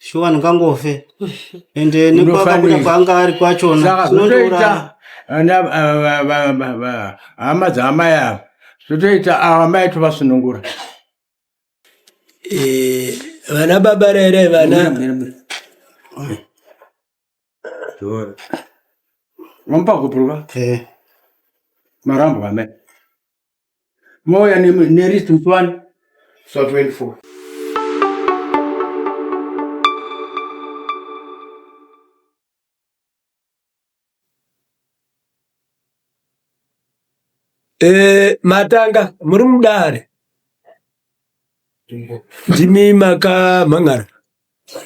Shuwa ndingangofe. Ende nekwakabuda kwaanga ari kwachona. Saka zvotoita ana hama dzaamai ava zvotoita ava mai tovasunungura. Eh, vana baba rere vana Vamupa gupuro Eh. Marambwa amai. Mouya nerist musi wani? So 24. Eh, matanga muri mudare ndimi makamhan'ara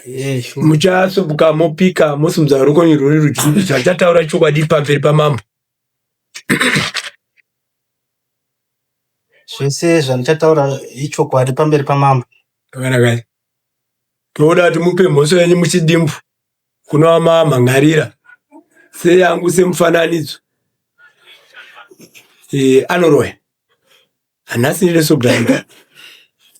Eh, sure. muchasumuka mopika mosimudza ruoko rwuri rudyi zvachataura chokwadi pamberi pamambo Zvese zvandichataura ichokwadi pamberi pamambo. Zvakanaka. Toda kuti mupe mhosva yenyu muchidimbu kuna wamamhan'arira seyangu semufananidzo. E, anoroya. Hanhasi ndine sobranga.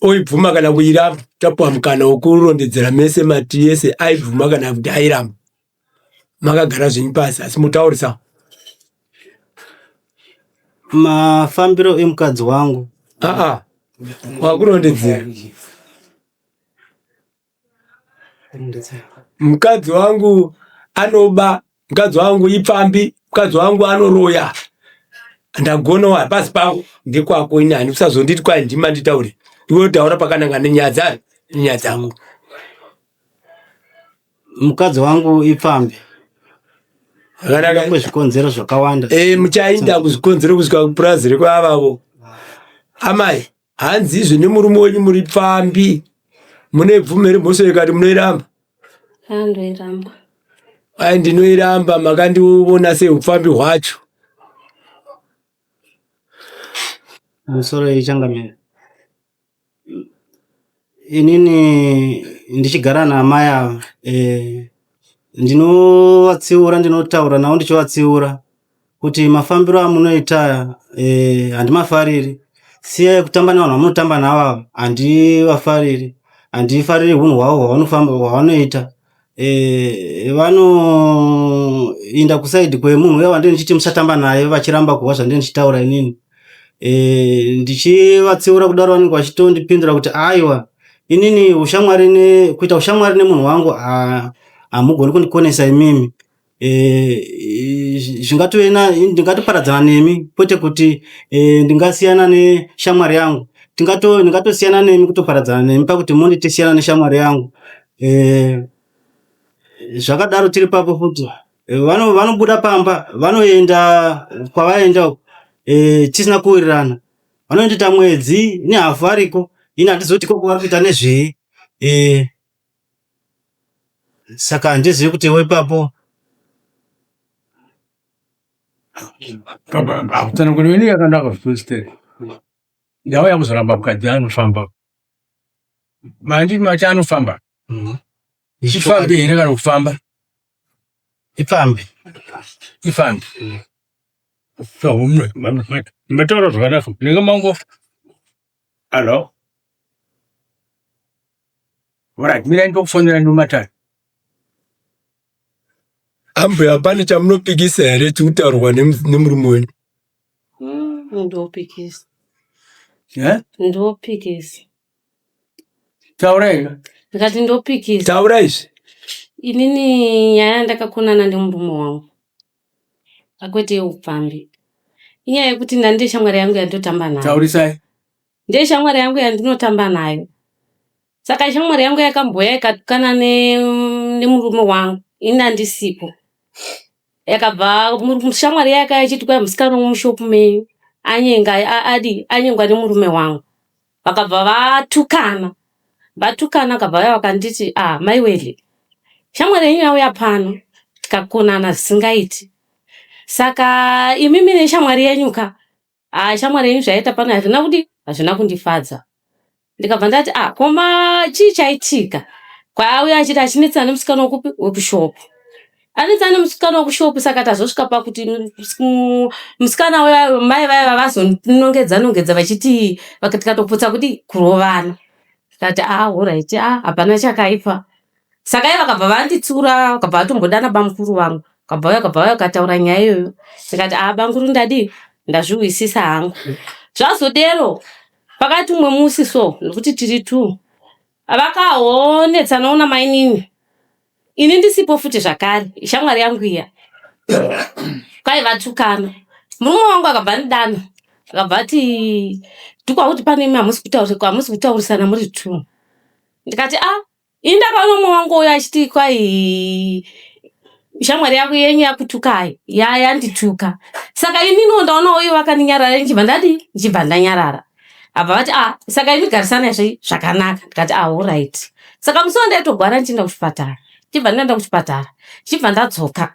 Oibvuma kana kuiramba tapuwa mukana wekurondedzera mese mati yese aibvuma kana kuti airamba. Makagara zvenyu pasi asi mutaurisa. Mafambiro emukadzi wangu. Aa, wakurondedzera. Mukadzi wangu anoba, mukadzi wangu ipfambi, mukadzi wangu anoroya. Ndagona hapasi pangu ndekwako ini hani usazonditi kwai ndima nditaure. Iwe taura pakananga nenyaya dzani nenyaya dzangu. Mukadzi wangu ipfambi. Zvakanaka. Kwezvikonzero zvakawanda. Eh, muchainda kuzvikonzero kusvika kupurazi rekwavavo. Amai, hanzi izvo nemurume wenyu muri pfambi. Mune bvumo here mhosva ikati munoiramba? Andoiramba. Ai ndinoiramba makandiona seupfambi hwacho. Musoro ichangamire. Inini ndichigara naamai ava eh, ndinovatsiura ndinotaura navo ndichivatsiura kuti mafambiro amunoita aya eh, handimafariri. Siyai kutamba nevanhu vamunotamba navo ava handivafariri. Handifariri hunhu hwavo hwavanofamba hwavanoita. Eh, vanoinda kusaidi kwemunhu uya wandinenge ndichiti musatamba naye vachiramba kuhwa zvandinenge ndichitaura inini. E, ndichivatsiura kudaro vanenge vachitondipindura kuti aiwa inini ushamwari ne kuita ushamwari nemunhu wangu hamugoni kundikonesa imimi e, zvingatove ndingatoparadzana nemi kwete kuti e, ndingasiyana neshamwari yangu tingato ndingatosiyana nemi kutoparadzana nemi pakuti monditi siyana neshamwari yangu e, zvakadaro tiri papo futi Eh, vanobuda pamba vanoenda kwavaenda uko eh, tisina kuwirirana vanoendoita mwedzi nehafu variko ini handizivi kuti ikoko vari kuita nezvei eh, saka handizivi kuti iwe ipapo Tsananguro yenyu yakanaka zvikuru. Ndauya kuzoramba mukadzi anofamba. Mandi mati anofamba. Ifambi here kana kufamba? Ipfambi. Ifambi. So mataura zvakanaka. Ndinge mango. Hello. Alright, mira ndokufonera nomatari. Ambuya pane chamunopikisa here chikutaurwa nemurume wenyu? Ndopikisa. Eh? Ndopikisa. Taurai. Ndikati ndopikisa. Taura izvi. Inini nyaya yandakakonana nemurume wangu akwete yeupfambi. Inyaya yekuti ndandine shamwari yangu yandotamba nayo. Taurisai. Ndiye shamwari yangu yandinotamba nayo. Saka shamwari yangu yakamboya ikatukana nemurume wangu ini andisipo. Yakabva shamwari yake yachiti kwai musikana wemushopu menyu anyenga adi anyengwa nemurume wangu. Vakabva vatukana. Vatukana vakabva vaya vakanditi ah mai Welly shamwari yenyu yauya pano tikakonana zvisingaiti. Saka imimi neshamwari yenyu ka ah shamwari yenyu zvayaita pano hazvina kudi hazvina kundifadza. Ndikabva ndati ah koma chii chaitika? Kwaauya achiti achinetsana nemusikana wekupi wekushopu. Anetsana nemusikana wekushopu saka tazosvika pakuti musikana uya mai vaya vazonongedza nongedza vachiti tikatopotsa kudi kurovana. Tikati ah horaiti ah hapana chakaipa. Saka iye vakabva vanditsiura, vakabva vatombodana bamukuru vangu, vakabva vauya vakabva vauya vakataura nyaya iyoyo. Ndikati a bamukuru ndadii ndazvihwisisa hangu. Zvazodero pakati umwe musi so nekuti tiri two vakahonetsanawo namainini ini ndisipo futi zvakare shamwari yangu iya kwaivatukana murume wangu akabva andidana akabva ati ndikwakuti pane imi hamusi kutaurisana muri two. Ndikati a ini ndakaona umwe wangu uyo achiti kwai shamwari yako yenyu yakutukai yandituka saka ininiwo ndaonawo ivo vakandinyarara ndichibva ndadii ndichibva ndanyarara. Abva vati a saka imi garisana zve zvakanaka. Ndikati a alright. Saka musi wandaitogwara ndichienda kuchipatara ndichibva ndaenda kuchipatara ndichibva ndadzoka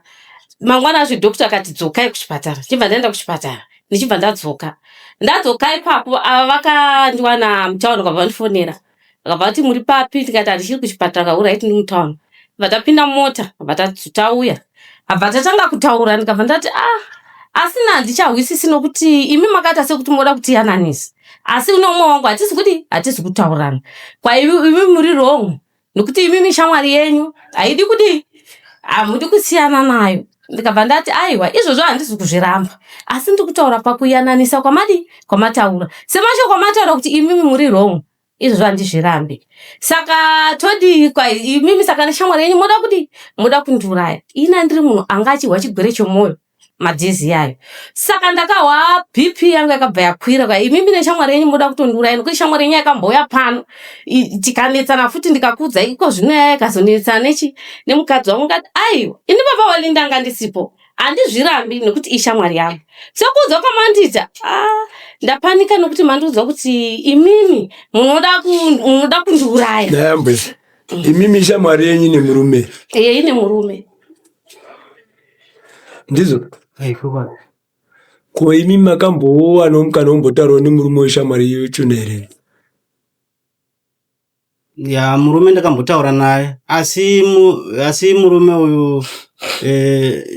mangwana acho doctor akati dzokai kuchipatara ndichibva ndaenda kuchipatara ndichibva ndadzoka ndadzoka ipapo ava vakandiwana mutown vakabva vandifonera vakabva vati muri papi ndikati handichiri kuchipatara alright ndiri mutown bva tapinda mumota bva tauya abva tatanga kutaura ndikabva ndati ah asina handichahwisisi nokuti imi makaita sekuti moda kutiyananisa asi une umwe wangu hatisi kudi hatisi kutaurirana kwa imi muri wrong nokuti imimi shamwari yenyu haidi kudi hamudi kusiyana nayo. Ndikabva ndati aiwa izvozvo handisi kuzviramba asi ndiri kutaura pakuyananisa kwamadi kwamataura semashoko amataura kuti imimi muri wrong izvozvo handizvirambi. Saka todii kwa imimi saka neshamwari yenyu moda kudi moda kundiuraya. Ini ndiri munhu anga achihwa chigwere chomwoyo madhizi yayo. Saka ndakahwa BP yangu yakabva yakwira kwa imimi neshamwari yenyu moda kutondiuraya nokuti shamwari yenyu yakambouya pano tikanetsana futi ndikakuudza iko zvino yaya ikazonetsana nechi nemukadzi wangu ngati aiwa ini baba waLinda anga ndisipo handizvirambi nekuti ishamwari yangu. Sekuudzwa kwamandiita ah, ndapanika nokuti mandiudza kuti imimi munoda kundiuraya. Ndayambwe imimi shamwari yenyu nemurume Iye ine murume. Ndizvo ko imi makambowanawo mukana wombotaurawo nemurume weshamwari yechona here? Ya murume ndakambotaura naye asi asi murume uyu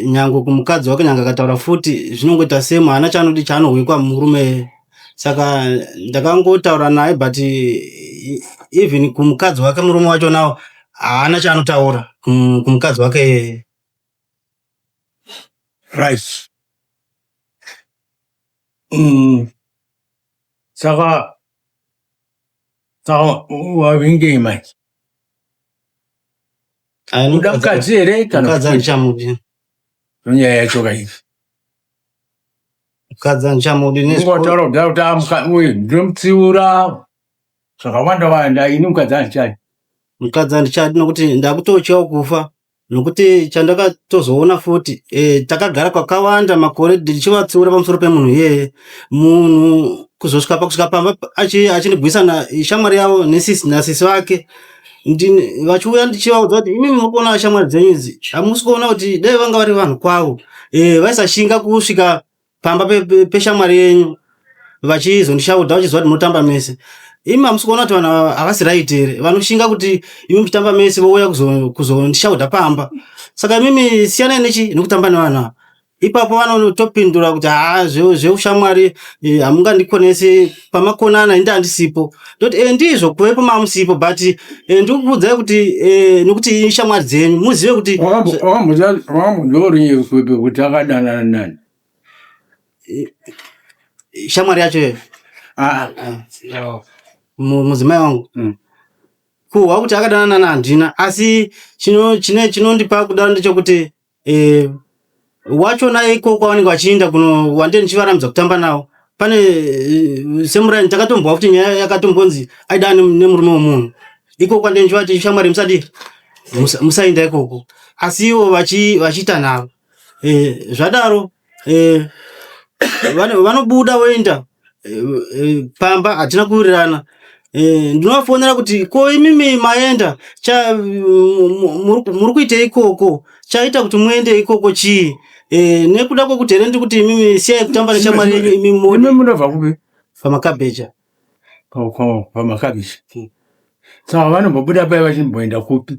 nyangwe kumukadzi wake nyangwe akataura futi zvinongoita semu haana chaanodi chaanohwikwa murume. Saka ndakangotaura naye but even kumukadzi wake murume wacho nawo haana chaanotaura kumukadzi wake. Right. Saka saka wavingei manje? Uda mukadzi here kana mukadzi handichamudi. Nyaya yacho kai. Mukadzi handichamudi. Ungotaura kudaro kuti ah, uyu ndinomutsiura zvakawanda wanda ini mukadzi handichadi. Mukadzi handichadi nokuti ndakutotyawo kufa nokuti chandakatozoona futi takagara kwakawanda makore ndichivatsiura pamusoro pemunhu iyeye. Munhu kuzosvika pakusvika pamba achindigwisana shamwari yavo nesisi nasisi vake vachiuya ndichivaudza kuti imimi muri kuona shamwari dzenyu idzi hamusi kuona kuti dai vanga vari vanhu kwavo vaisashinga kusvika pamba peshamwari yenyu vachizondishaudha vachiziva kuti munotamba mese. Imi hamusi kuona kuti vanhu ava havasi right here vanoshinga kuti imi muchitamba mese vouya kuzondishaudha pamba. Saka imimi siyanai nechi nekutamba nevanhu ava. Ipapo vanotopindura kuti haa zveushamwari hamungandikonesi pamakonana ini handisipo. Ndoti ndizvo kuvepo mamusipo but ndiri kukuudzai kuti nekuti ishamwari dzenyu muzive kuti Wakambonzwa kuti akadanana nani? Shamwari yacho iyo Ah, mudzimai wangu kuhwa kuti akadanana nani handina asi chinondipa kudaro ndechekuti wachona ikoko vanenge vachiinda kuno wande ndichivarambidza kutamba navo pane semuraini takatombwa kuti nyaya yakatombonzi aida nemurume wemunhu ikoko wande ndichivati shamwari musadii musainda ikoko asi ivo vachiita navo zvadaro vanobuda voenda pamba hatina kuwirirana. Ndinovafonera kuti ko imimi maenda muri kuitei ikoko chaita kuti muende ikoko chii nekuda kwekuti here ndiri kuti imimi siyai kutamba neshamwari yenyu imi Imi munobva kupi? Pamakabeja. Pamakabeja. Saka vanombobuda pai vachimboenda kupi?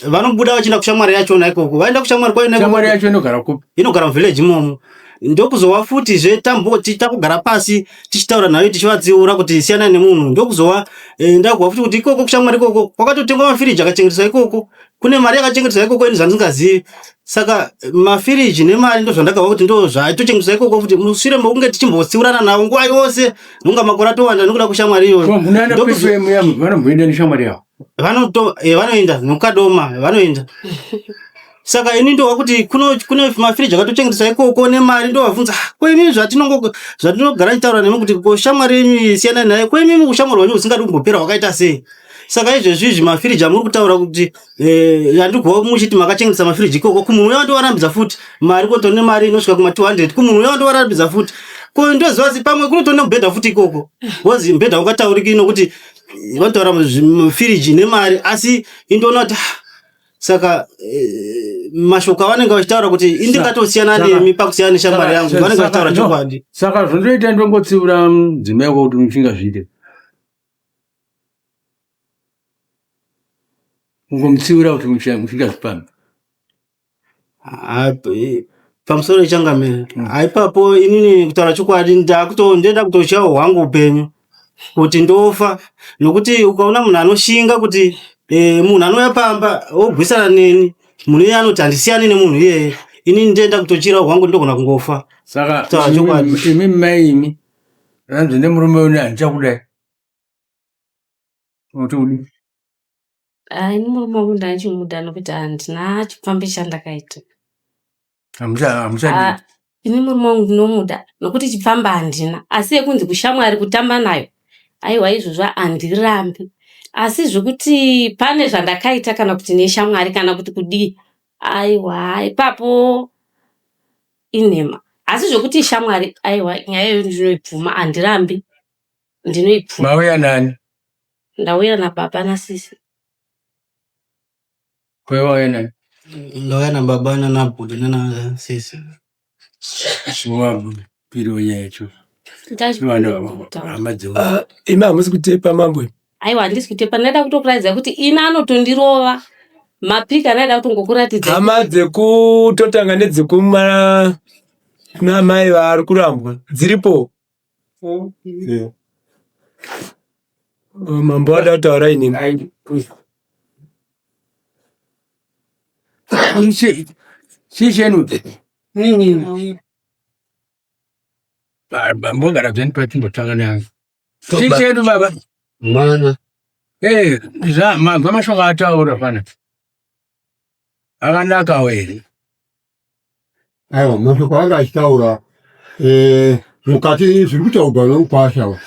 Vanobuda vachienda kushamwari yachona ikoko vaenda kushamwari kwayo Shamwari yacho inogara kupi? Inogara muvillage imomo. Ndokuzowa futizve tamboti takugara pasi tichitaura nayo tichivatsiura kuti siyanai nemunhu. Ndokuzowa ndakuwa futi kuti ikoko kushamwari ikoko kwakatotengwa mafiriji akachengeteswa ikoko, kune mari yakachengeteswa ikoko ini zvandingazivi. Saka mafiriji nemari ndozvandakahwa kuti ndozvaitochengeteswa ikoko futi mushure mekunge tichimbotsiurana navo nguva yose nonga makore atowanda nekuda kushamwari iyoyo. Munoenda PFM vanomboenda neshamwari yavo? Vanoenda nokukadoma vanoenda. Saka ini ndohwa kuti kune mafiriji akatochengeteswa ikoko nemari, ndovabvunza, ah, ko imimi zvatinogara tichitaura nemi kuti ko shamwari yenyu siyanai naye, ko imimi ushamwari hwenyu husingadi kumbopera hwakaita sei? Saka izvezvi izvi mafiriji amuri kutaura kuti yandikuhwa muchiti makachengetesa mafiriji ikoko, kumunhu uya ndovarambidza futi mari, kunotori nemari inosvika kuma 200 kumunhu uya ndovarambidza futi. Ko ndoziva si pamwe kunotori nemubhedha futi ikoko, because mubhedha ungatauriki nokuti vanotaura firiji nemari, asi indoona kuti saka mashoko avanenge vachitaura kuti indingatosiyana nemi pakusiyana neshamwari yangu, vanenge vachitaura chokwadi. Saka zvondoita ndongotsiura mudzimai wako kuti muchingazviite, kungomutsiura kuti muchingazvipambi. Pamusoro ichangamire haipapo, inini kutaura chokwadi ndoenda kutotyawo hwangu upenyu kuti ndofa, nokuti ukaona munhu anoshinga kuti munhu anouya pamba ogwisana neni, munhu iye anoti handisiyani nemunhu iyeye, inini ndoenda kutochirawo hwangu, ndogona kungofa. Saka Kutaura chokwadi. Imi mai imi, ranzi nemurume uno handichakudai, uti udi? Ini murume wangu ndaichimuda nokuti handina chipfambi chandakaita. Hamuchadi? Ini murume wangu ndinomuda nokuti chipfamba handina, asi yekunzi kushamwari kutamba nayo, aiwa, izvozvo handirambi. Asi zvekuti pane zvandakaita kana kuti neshamwari kana kuti kudii, aiwa, ipapo inhema. Asi zvekuti shamwari, aiwa, nyaya iyoyo ndinoibvuma, handirambi, ndinoibvuma. Mauya nani? Ndauya nababa nasisi. Kwewauya nani? Ndauya nababa nanabhudhi nanasisi. Wapiri wenyaya yacho. Hama dzewo. Imi hamusi kutepa mambo? Aiwa, handisi kutepa. Ndaida kutokuratidza kuti ini anotondirova mapika, ndaida kutongokuratidza. Hama dzekutotanga nedzekuma namai vari kurambwa dziripo? Mambo wada kutaura inini. Chii chenu? Mbogara dzeni patimbotanga nayo. Chii chedu baba? Mwana. Manzwa mashoko ataura pana. Akanakawo here? Aiwa, mashoko anga achitaura mukati zviri kutaurwa nomukwasha,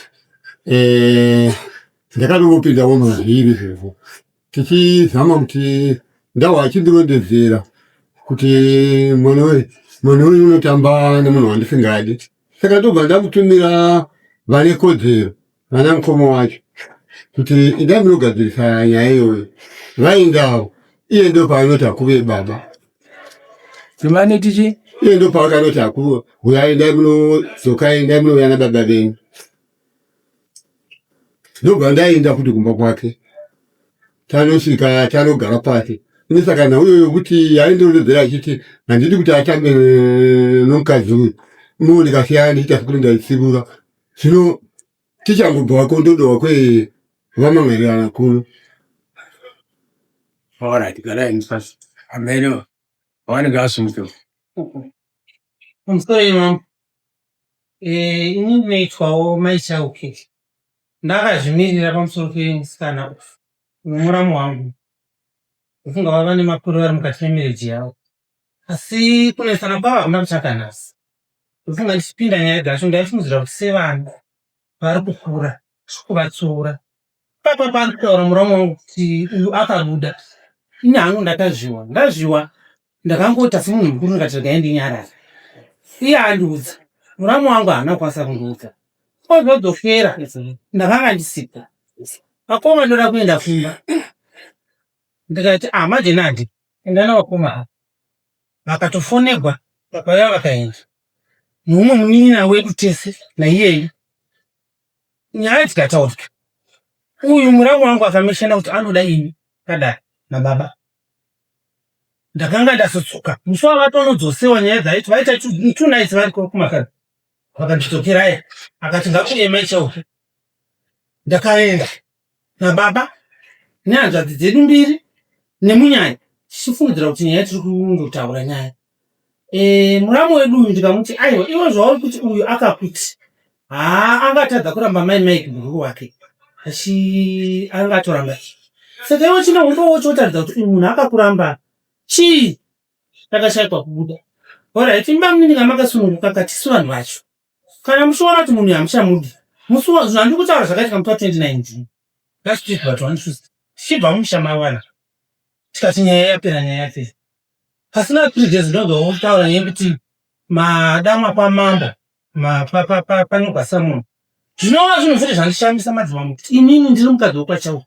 ndakatongopindawo mazviri izvozvo tichizama kuti ndau achindirondedzera kuti mwana uyu unotamba nemunhu wandisingadi, saka ndobva ndamutumira vane kodzero, vana mukoma wacho, kuti indai munogadzirisa nyaya iyoyo. Vaendawo, iye ndo paanoti akuve baba. Timane tichi? Iye ndo paakanoti akuve, huyai, endai munodzoka, endai munouya nababa venyu. Ndobva ndaenda futi kumba kwake, tanosvika tanogara pasi. Ine saka nhau iyoyo yokuti yaindirondedzera achiti handidi kuti atambe nomukadzi uyu, unowo ndikasiya ndichiita sekuti ndaitsivura. Zvino tichangobva kondodova kwe vamang'arirana kuno. Alright, garai pasi. Ameno. Vanenge vasumuka. Pamusoro imambo, ini ndinoitwawo Mai Chauke. Ndakazvimirira pamusoro pemusikana uyu nomuramu wangu. Ndofunga vava nemakore vari mukati memereji yavo, asi kunetsana kwavo hakuna kutanga nhasi. Ndofunga ndichipinda nyaya dzacho ndaifungidzira kuti sevana vari kukura kuvatsiura. Papa paari kutaura muramu wangu kuti uyu akabuda, ini hangu ndakazviwa, ndazviwa ndakangoita semunhu mukuru, ndikati regai ndinyarare. Iye andiudza, muramu wangu haana kukwanisa kundiudza. Ozodzokera ndakanga ndisipo. Vakoma ndoda kuenda kumba, ndikati ah, manje nandi enda navakoma ava. Vakatofonegwa vakauya vakaenda noumwe munin'ina wedu tese naiyeyu. Nyaya dzikataurwa, uyu muramu wangu akameshana kuti anoda ini kadai nababa. Ndakanga ndazodzoka musi wavatonodzosewa nyaya dzaiti vaita 2 nights variko kumakadzi. Vakandidzokerai akati ngakuye mai Chauke. Ndakaenda nababa nehanzvadzi dzedu mbiri nemunyanya tichifungidzira kuti nyaya tiri kundotaura nyaya. E, muramu wedu uyu ndikamuti aiwa iwe zvauri kuti uyu akakuti haa angatadza kuramba mai Mike mururu wake achi angatoramba saka iwe chine umbowo chotaridza kuti uyu munhu akakuramba chii takashaikwa kubuda orit imba munini kamakasununguka katisu vanhu vacho kana muchiona kuti munhu hamuchamudi musi zvandiri kutaura zvakaitika musi wa 29 June last week but one Tuesday tichibva mumusha mavana tikati nyaya yapera nyaya yapera pasina 3 days ndobva votaura nyaya yekuti madamwa kwamambo panogwa samunhu zvinova zvinhu futi zvandishamisa madzimambo kuti inini ndiri mukadzi wekwaChauke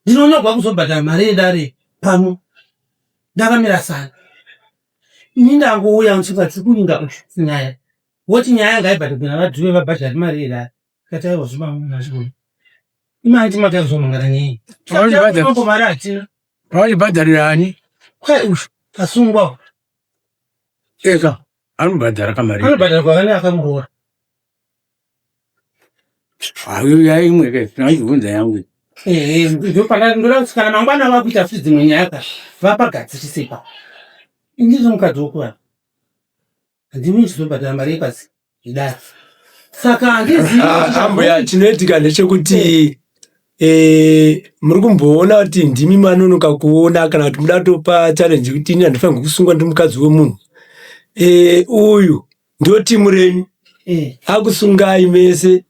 ndinonogwa kuzobhadhara mari yedare pano ndakamira sana ini ndangouya ndichifunga tiri kuvinga nyaya woti nyaya ngaibhadharwe navadhuve vabhadhari mari yedare tikati aiwa zvimamazvigona imari timakaya kuzomhangana nyaya mambo mari hatina Vaibhadharira ani? Kwai uyu asungwa Eka anobhadhara kamari. Anobhadhara kwakane akamuroora. Hayo yaimwe ke tinachibvunza yangu. Ehe ndopana ndoda kuti kana mangwana vakuita futi dzimwe nyaya ka vapagadzirise ipapo. Ini ndiri mukadzi wokuvana. Handimi ndichizobhadhara mari yepasi yedare. Saka handizivi kuti Ambuya, chinoitika ndechekuti eh, muri kumboona kuti ndimi manonoka kuona kana kuti muda kutopa challenge yekuti ini handifanirwi kusungwa ndiri mukadzi wemunhu. Eh, uyu ndio timu renyu akusungai mese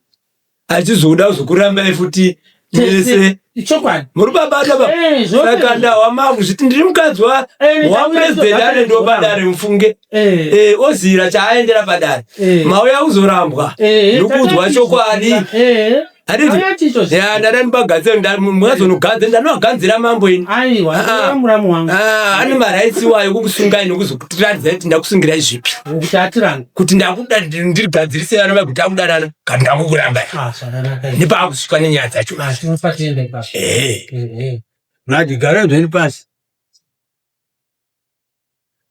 achizoda kuzokurambai futi mese Chokwadi. Muri babata baba. Eh, zvose Saka ndahwa makuzviti ndiri mukadzi wa Eh, wa president anoendawo padare mufunge. Eh. Eh, ozira chaaendera padare. Eh. Mauya kuzorambwa. Eh, Nokuudzwa takati chokwadi. Eh. Handiti? Auya ticho. Ya, ndada ndibagadzire ndinozonogadze ndanovaganzira mambo ini. Aiwa, Ah, ah. muramu wangu. Ah, ane marights iwayo kukusungai nokuzokutiratidza kuti ndakusungirai zvipi. Kuti atirange. Kuti ndakuda ndirigadzirise vana vakuti takudanana kana ndakukuramba. Ah, zvakanaka. izvi. Nepaakusvika nenyaya dzacho. Ah, tinopatenda ipapo. Ehe. Eh, eh. Mati garai zvenyu pasi.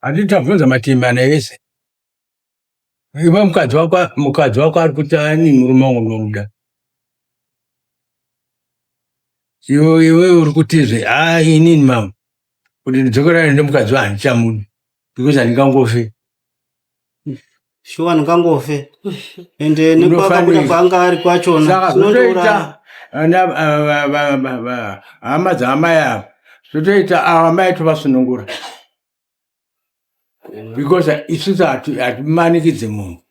Handiti tabvunza matimbana ese. Iwe mukadzi wako mukadzi wako ari kuti ani murume wangu ndinomuda. Iwe iwe uri kutizve ah inini mama kuti ndidzokerane nemukadzi wangu handichamudi because handingangofi. Shuwa ndingangofe. Ende nekwakabuda Unofanira. kwaanga ari kwachona Saka zvinondiuraya. zvotoita ana hama dzaamai ava zvotoita ava mai tovasunungura because isusu hatimanikidze munhu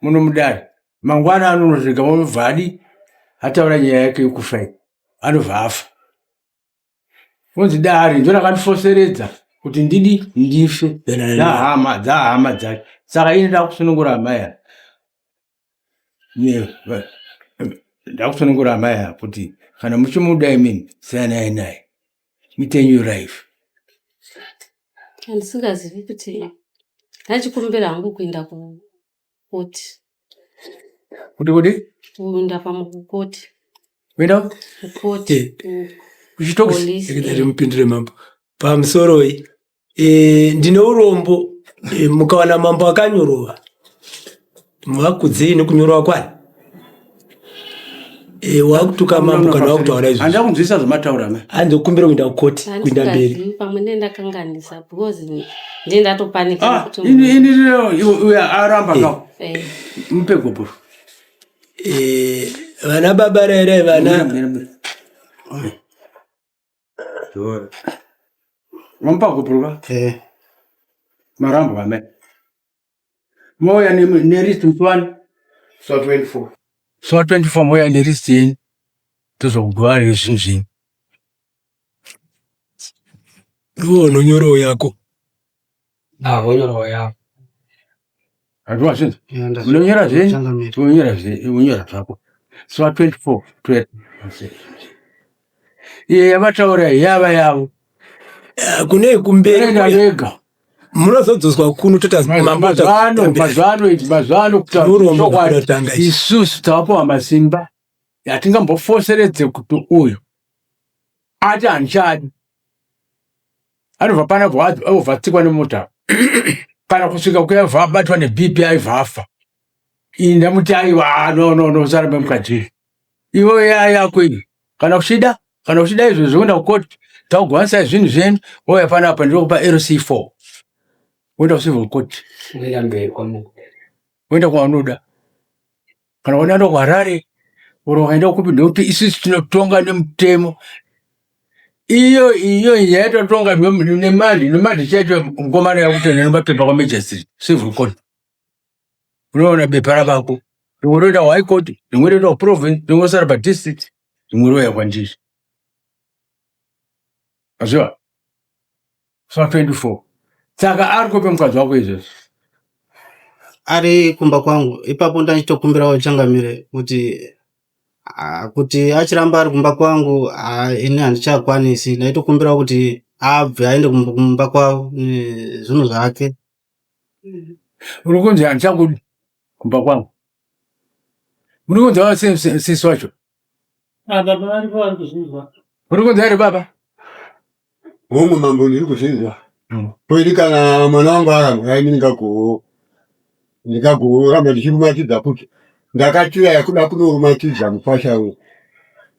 muno mudare mangwana anonosvika unobva adi ataura nyaya yake yekufa iyi anobva afa unzi dare ndo rakandifoseredza kuti ndidi ndife nahama dzahama dzake saka ini ndakusunungura amai ava ndakusunungura amai ava kuti kana muchimuda imini siyanai naye muite new life. Handisingazivi kuti ndachikumbira hangu kuenda kukoti. Kuti kudi? Kuenda pamukoti. Kuenda? Kukoti. Kuchitokisi. Police. Regai mupindure mambo. Pamusoroi. E, ndine urombo e, mukawana mambo akanyorova muvakudzei nekunyorova kwani e, wakutuka mambo kana wakutaura izvozvo Handina kunzwisisa zvamataura mai. hanzi kukumbira kuenda kukoti kuenda mberi Handisingazivi pamwe ndiye ndakanganisa because ndiye ndatopanika Ah, nekuti ini ini uyo aramba ka. Eh, Mupe goboro. e, vana baba rairai vana Mira, mira, mira. Wamupa goboro ka? Eh. Marambwa mai. Mouya nerist musi wani? So 24. So 24 mouya nerist yenyu. Tozokugova zvinhu zvenyu. iwe unonyorawo yako Ah, vonyorawo yavo. Hazviwa zvinhu. Yeah, ndazvi- Unonyora zvenyu? Changamire. Unonyora zvenyu, unonyora zvako. So 24 12. Iye yavataura yava yavo. Ah, kune kumberi Enda kuya. vega. Munozodzoswa kuno tota mambo Mazuva ano, mazuva ano, mazuva ano kutaura Urombo chokwadi, hwakatanga izvi. isusu tavapiwa masimba hatingambofoseredze kuti uyu ati handichadi. Anobva pana obva atsikwa nemota kana kusvika kuya bva abatwa nebp aibva afa. Ini ndamuti aiwa ah, no no no usarambe mukadzi iwe ya yako iyi kana uchida kana uchida izvozvo kuenda kukoti takugovanisai zvinhu zvenyu wouya panapa ndinokupa lc4 woenda kucivil court Woenda mberi kwamunhu. woenda kwaunoda kana unoenda kuharare or ukaenda kupi nekuti isusu tinotonga nemutemo iyo iyo nyaya yatotonga nemari nemari chacho mukomana yakutoenda nemapepa kwamagistrate civil court unoona bepa ravako rimwe roenda kuhigh court rimwe roenda kuprovince rimwe rosara padistrict rimwe rouya kwandiri aziva sa 24 saka ari kupe mukadzi wako izvozvo ari kumba kwangu ipapo ndachitokumbirawo changamire kuti ah, kuti achiramba ari kumba kwangu ah, ini handichakwanisi ndaitokumbirawo kuti abve aende kumba kwavo nezvinhu zvake uri kunzi handichakudi kumba kwangu muri kunzi sisi wacho Ah, baba varipo vari kuzvinzwa. Uri kunzwa here baba? Hongu mambo ndiri kuzvinzwa. Poiti kana mwana wangu arambwa ini ndingago ndingagoramba ndichirumatidza futi. Ndakatira kuda kunorumatidza mukwasha uyu.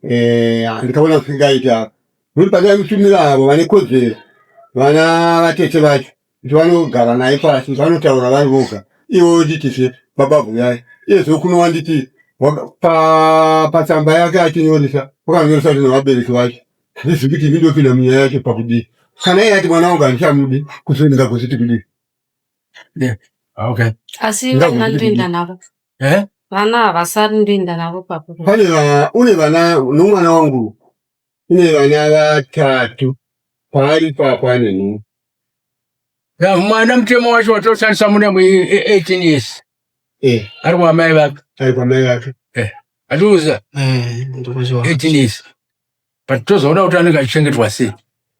Eh, ndikaona zvisingaiti apa. Nokuti pandaimutumira avo vane kodzero vana vatete vacho kuti vanogara naye pasi vanotaura vari voga ivo vonditizve baba vuyai iyezve kuno wanditi patsamba yake achinyoresa wakanyoresa kuti nevabereki vacho handizivi kuti ini ndopinda munyaya yacho pakudii kana iye ati mwana wangu handichamudi kuzoenda kuziti kudii okay asi vana ndoenda navo eh? vana havasari ndoenda navo papo pane une vana nomwana wangu une vana vatatu paari ipapo ane nhumbu Ya, mwana mutemo wacho watoshandisa mune 18 years eh ari kwamai vake ari kwamai vake eh atiuza Eh, ndikuziwa 18 years but tozoona kuti anenge achichengetwa sei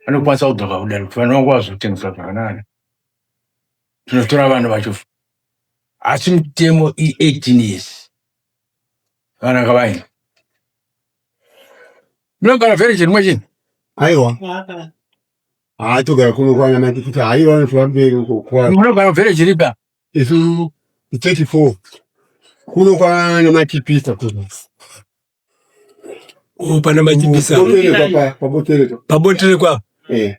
anokwanisa kudzoka kudaro kuti vana vangu vazochengetwa zvakanaka tinotora vana vacho asi mutemo i18 years vana ngavaende munogara village rimwe chini aiwa haa togara kuno kwanamati kuti haiwa vanotova mberi uko kwa munogara village ripi apa isu 34 kuno kwanamatipisa kuno Oh, pana machipisa Paboterekwa paboterekwa paboterekwa eh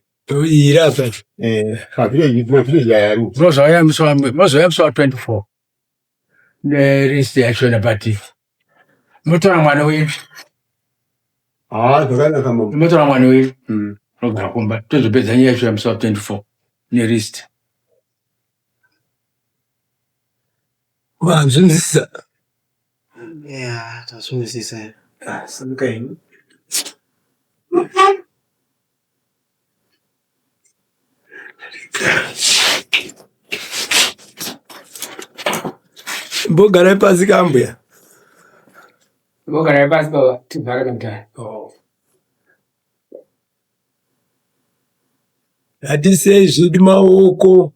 ira apa eh pavillage mavillage aya ari uko. Munozouya musi wa munozouya musi wa 24 nerist yachona but motora mwana wenyu haa zvakanaka mambo motora mwana wenyu unogara kumba tozopedza nyaya yacho yamusi wa 24 nerist Wazvinzwisisa? Yeah, tazvinzwisisa. Ah, simuka henyu. Mbogarai pasi kambuya. Mbogarai pasi baba, tivhare kamutara. Oh. Ngatisei zvedu maoko.